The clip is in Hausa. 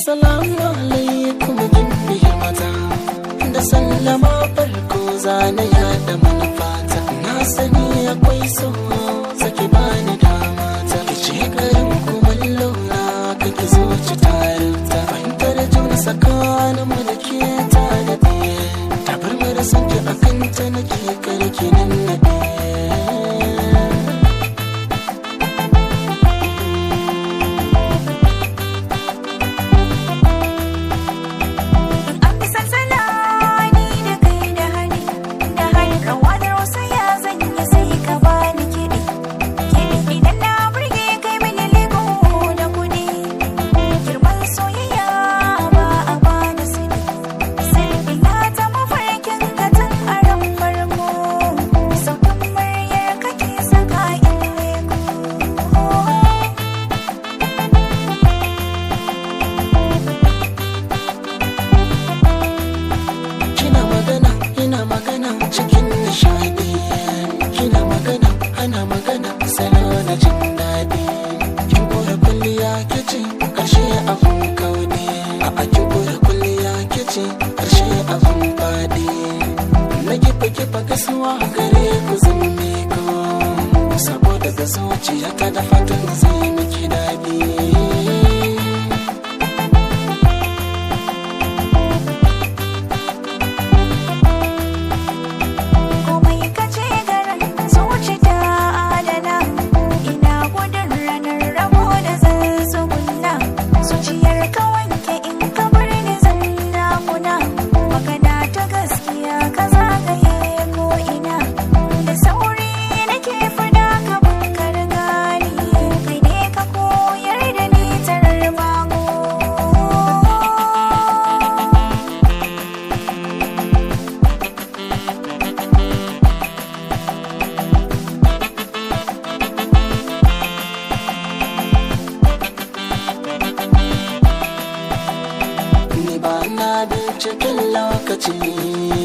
Assalamu alaikum gimbiyar mata. Da sallama farko zane ya da manufata. Na sani akwai so saki bani dama ta. Kice karin kumallo na kake zuci tarifta. Fahimtar juna tsakanin mu da ke ta daɗe. Tabar mara sanki akan ta nake karki nan naɗe. Magana cikin nishadi, kina magana ana magana salo na jin daɗi. Kin kora kulliya kici karshe abun kaudi. A kin kora kulliya kici karshe abun faɗi. Na kifa kifa kasuwa gare ku zan miko, saboda ga zuciyata da fatan zai miki daɗi. Ni ba na binciken lokaci.